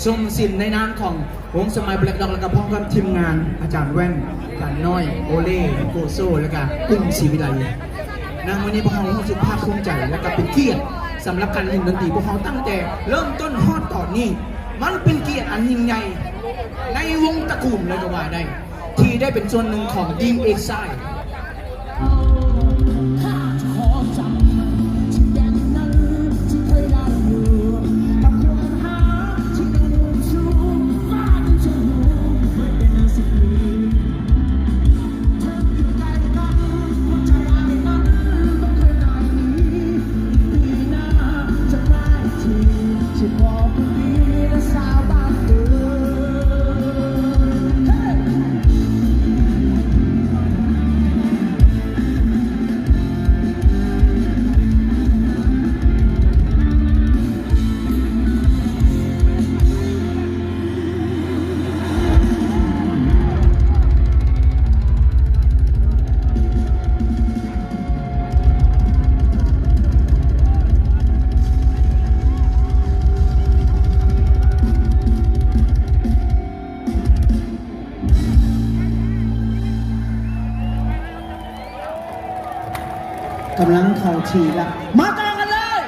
ຊົມສິນໃນນາມຂອງວົງສະໄໝ Black Dog ແລະກະພ້ອມກັບທີມງານ ອາຈານແວ່ນ, ອາຈານນ້ອຍ, ໂອເລ, ໂກໂຊ ແລະກະກຸ້ງ ສີວິໄລ. ນະ ມື້ນີ້ພວກເຮົາຮູ້ສຶກພາກພູມໃຈ ແລະກະເປັນກຽດສຳລັບການຫຼິ້ນດົນຕີພວກເຮົາຕັ້ງແຕ່ເລີ່ມຕົ້ນຮອດຕອນນີ້. ມັນເປັນກຽດອັນຍິ່ງໃຫຍ່ໃນວົງຕະກູນເລີຍກໍວ່າໄດ້ ທີ່ໄດ້ເປັນສ່ວນໜຶ່ງຂອງ Dream X-Side. ກຳລັງເຂົ້າທີ່ລະ ມາຕໍ່ກັນເລີຍ.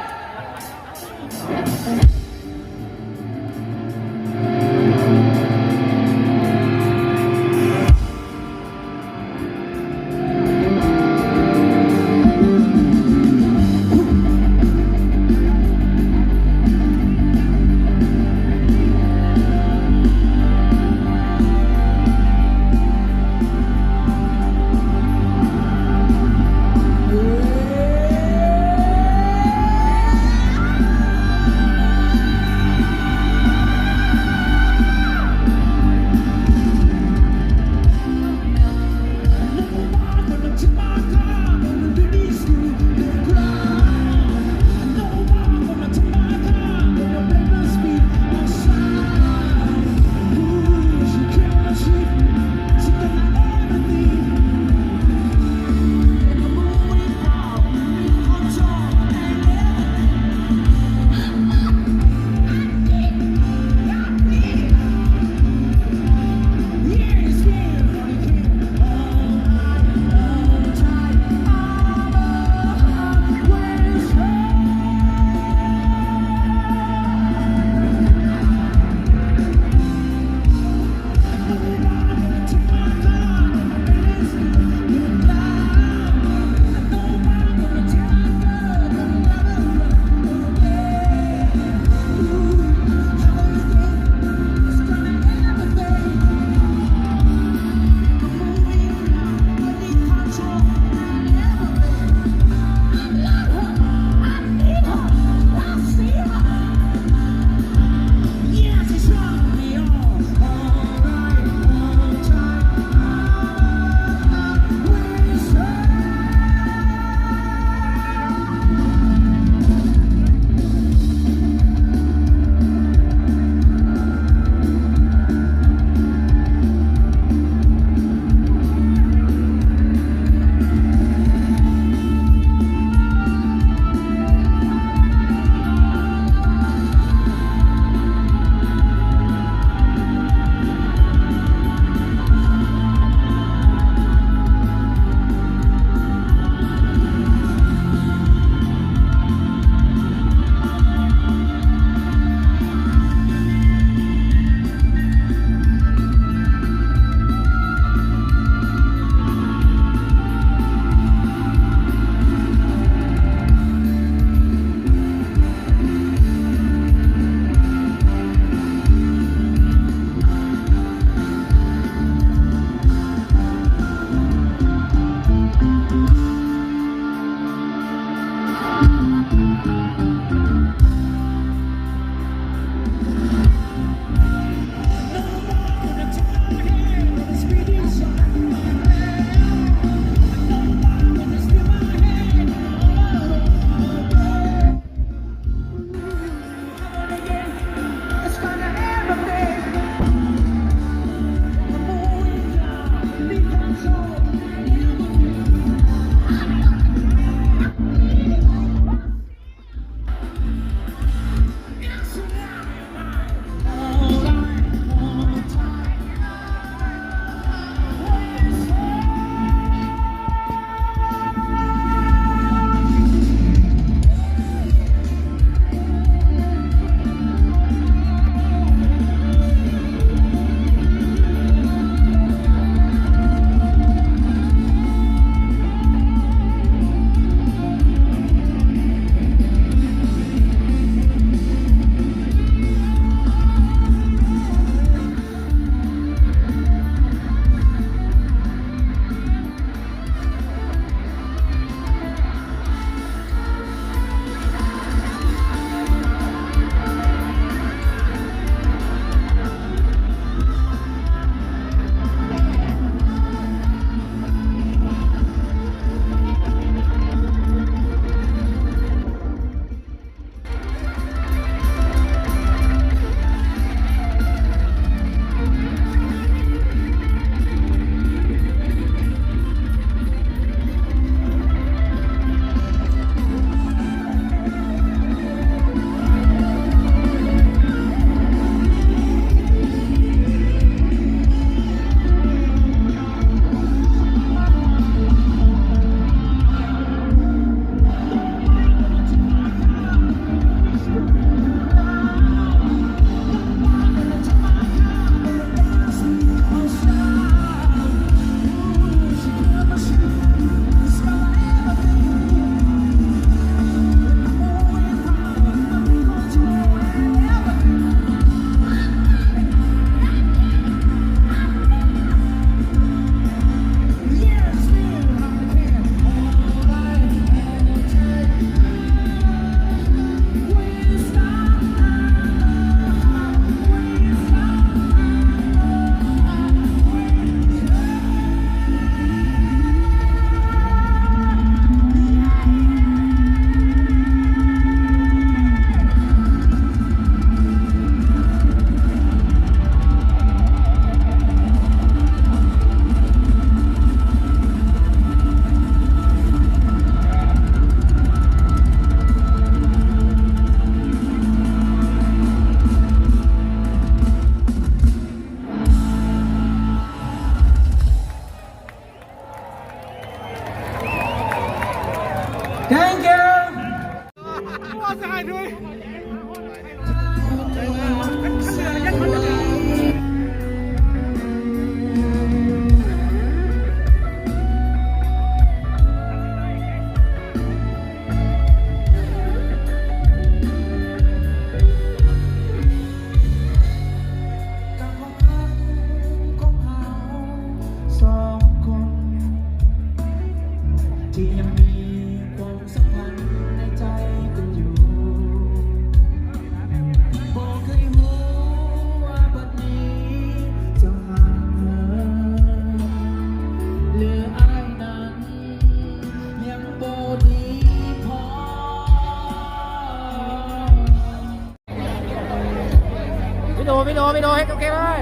ໄປໂດເຮັດໂອເຄເລີຍ.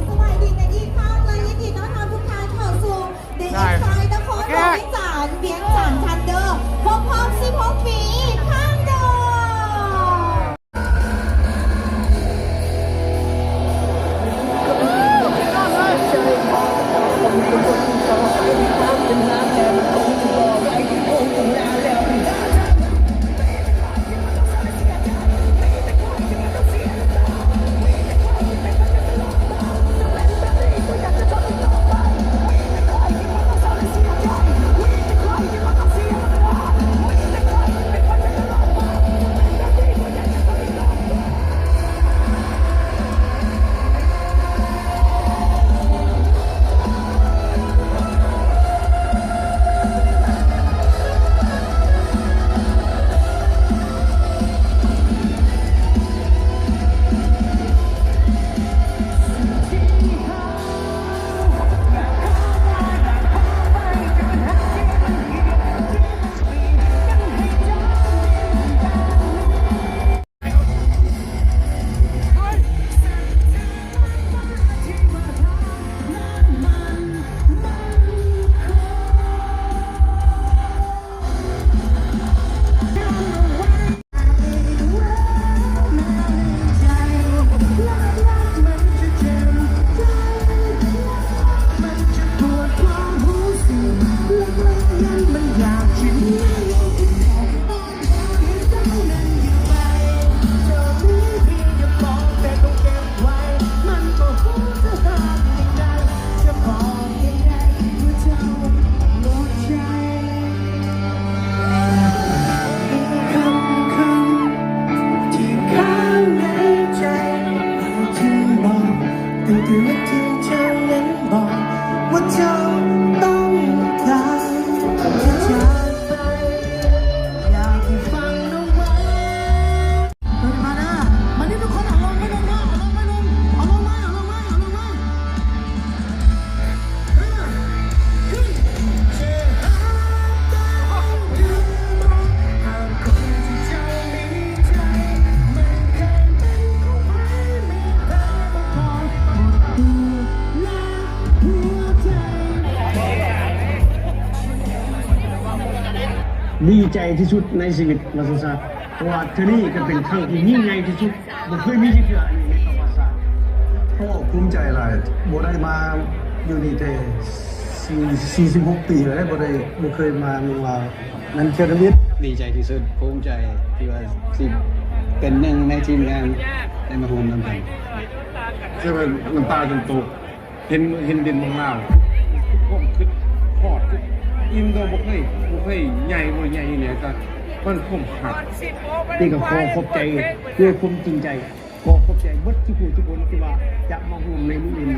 ສະບາຍດີກັນອີກຄັ້ງ ແລະ ຍິນດີຕ້ອນຮັບທຸກທ່ານເຂົ້າສູ່ The Excite ນະຄອນຫຼວງວຽງຈັນ ວຽງຈັນ Thunder ຄົບຮອບສິບຫົກປີ Thunder. ດີໃຈທີ່ສຸດໃນຊີວິດ ວ່າຊັ້ນຊະ. ເພາະວ່າເທື່ອນີ້ກໍເປັນຄັ້ງທີ່ຍິ່ງໃຫຍ່ທີ່ສຸດ ບໍ່ເຄີຍມີຈັກເທື່ອໃນປະຫວັດສາດ. ໂອ້ ພູມໃຈຫຼາຍ ບໍ່ໄດ້ມາຢູ່ນີ້ແຕ່ສີ່ ສີ່ສິບຫົກປີແລ້ວ ບໍ່ໄດ້ ບໍ່ເຄີຍມາເມືອງລາວ ນັ້ນເທື່ອທຳອິດ. ດີໃຈທີ່ສຸດ ພູມໃຈທີ່ວ່າຊິເປັນໜຶ່ງໃນທີມງານ ໄດ້ມາຮ່ວມນຳກັນ. ຄືວ່ານ້ຳຕາຈົນຕົກ. ເຫັນ ເຫັນດິນເມືອງລາວ ຄວາມຄິດຮອດ ອີ່ມໂດບໍ່ເຄີຍ ບໍ່ເຄີຍໃຫຍ່ ບໍ່ໃຫຍ່ອີ່ຫຍັງ ກະມັນຄວາມຮັກ. ນີ້ກໍຂໍຂອບໃຈດ້ວຍຄວາມຈິງໃຈ ຂໍຂອບໃຈເບິດທຸກຜູ້ທຸກຄົນທີ່ວ່າຈະມາຮ່ວມໃນມື້ນີ້. ເ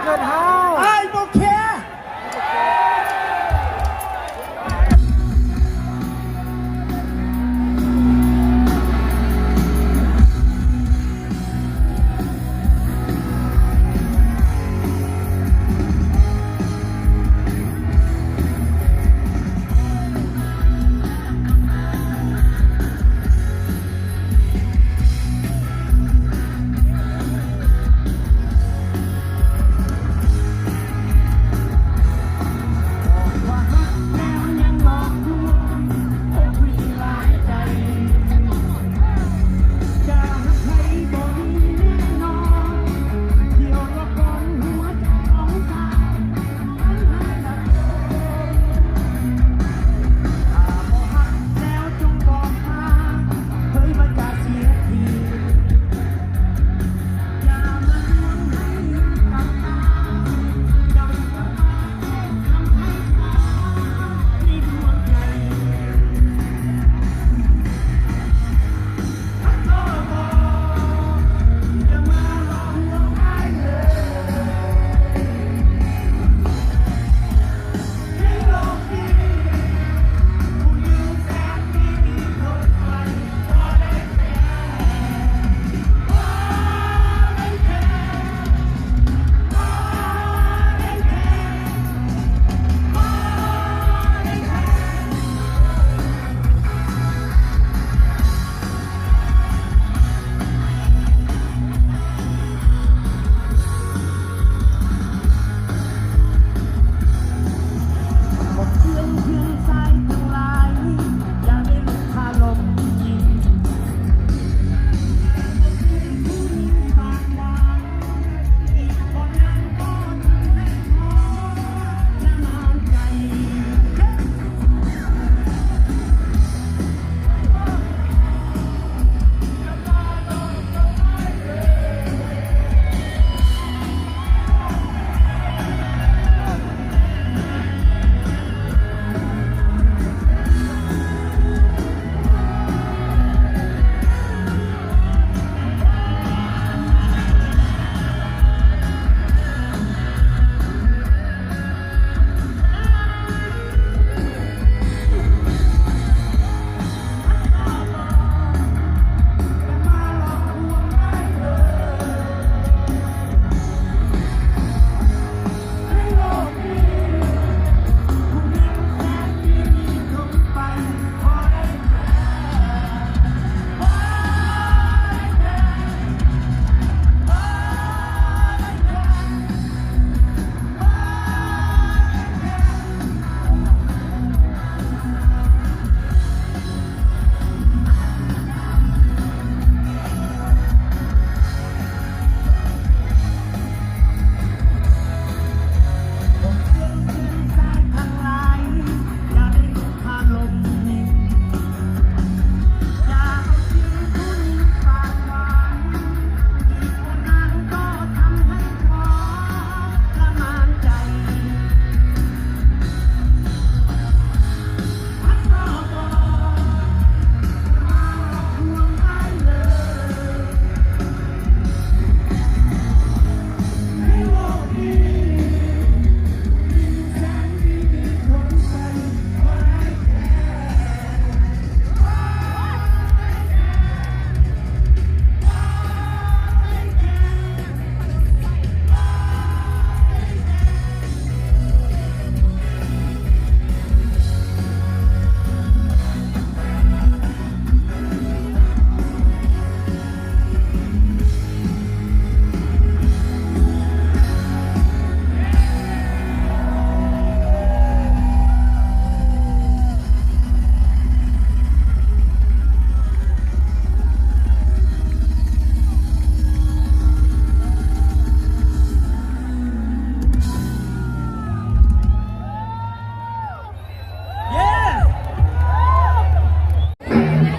ເກີດເຮົາ ອ້າຍບໍ່ແຄ. Yes.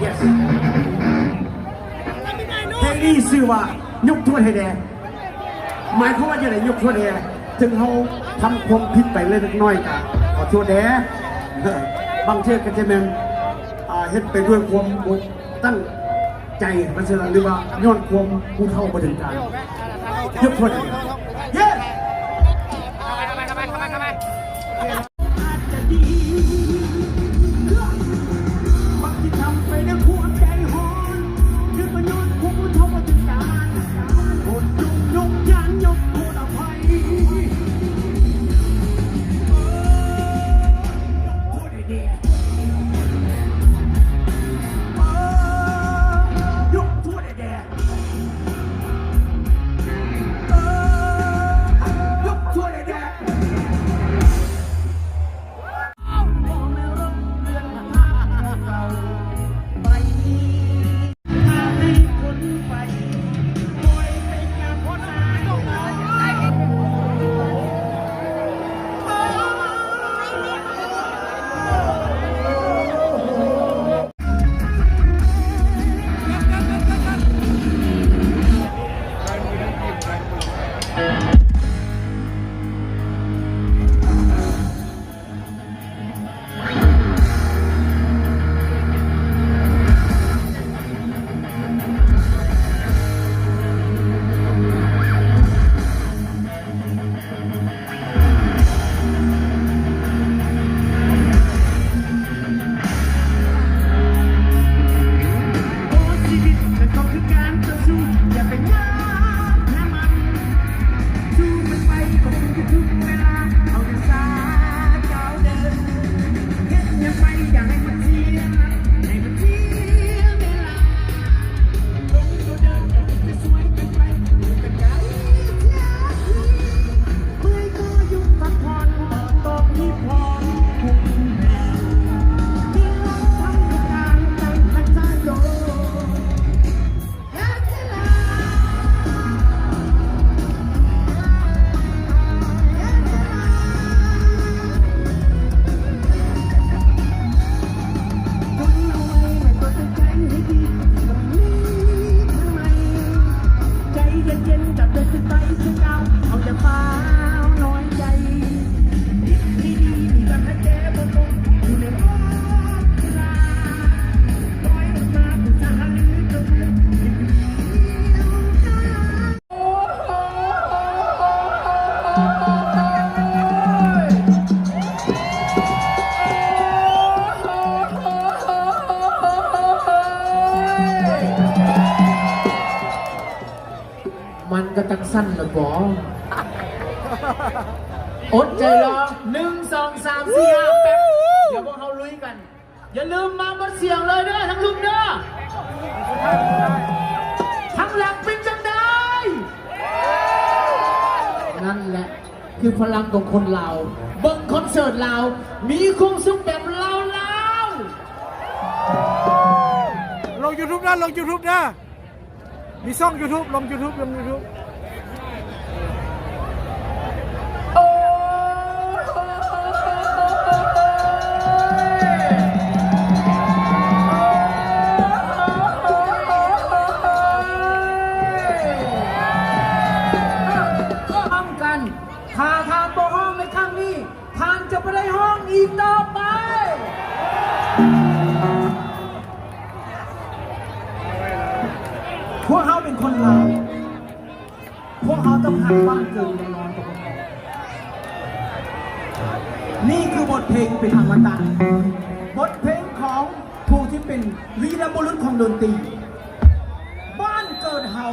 Yes. ເພງນີ້ຊື່ວ່າ ຍົກໂທດໃຫ້ແດ່. ໝາຍຄວາມວ່າຈັ່ງໃດ ຍົກໂທດແດ່? ເຖິງເຮົາທຳຄວາມຜິດໄປເລັກນ້ອຍກະຂໍໂທດແດ່. ບາງເທື່ອກະຈະແມ່ນ ອ່າ ເຮັດໄປດ້ວຍຄວາມບໍ່ຕັ້ງໃຈ ວ່າຊັ້ນ ຫຼືວ່າຍ້ອນຄວາມຮູ້ເທົ່າບໍ່ເຖິງການ. ຍົກໂທດແດ່. Yes. ກໍຈັ່ງຊັ້ນລະບໍ? ອົດໃຈລໍ ໜຶ່ງ ສອງ ສາມ ສີ່ ຫ້າ ແປັບ ດຽວພວກເຮົາລຸຍກັນ. ຢ່າລືມມາໝົດສຽງເລີຍເດີ ທັງລຸ່ມເດີ. ທາງຫຼັງເປັນຈັ່ງໃດ? ນັ້ນແຫຼະ ຄືພະລັງຂອງຄົນລາວ. ເບິ່ງຄອນເສີດລາວ ມີຄວາມສຸກແບບລາວໆ. ລົງຢູທູບນະ ລົງຢູທູບນະ. ມີຊ່ອງຢູທູບ ລົງຢູທູບ ລົງຢູທູບ. ພ້ອມກັນ ຖ້າທ່ານບໍ່ຮ້ອງໃນຄັ້ງນີ້ ທ່ານຈະບໍ່ໄດ້ຮ້ອງອີກຕໍ່ໄປ. ພວກເຮົາເປັນຄົນລາວ ພວກເຮົາຕ້ອງຮັກບ້ານເກີດເມືອງນອນຂອງພວກເຮົາ. ນີ້ຄືບົດເພງເປັນອະມະຕະ, ບົດເພງຂອງຜູ້ທີ່ເປັນວີລະບຸລຸດຂອງດົນຕີ. ບ້ານເກີດເຮົາ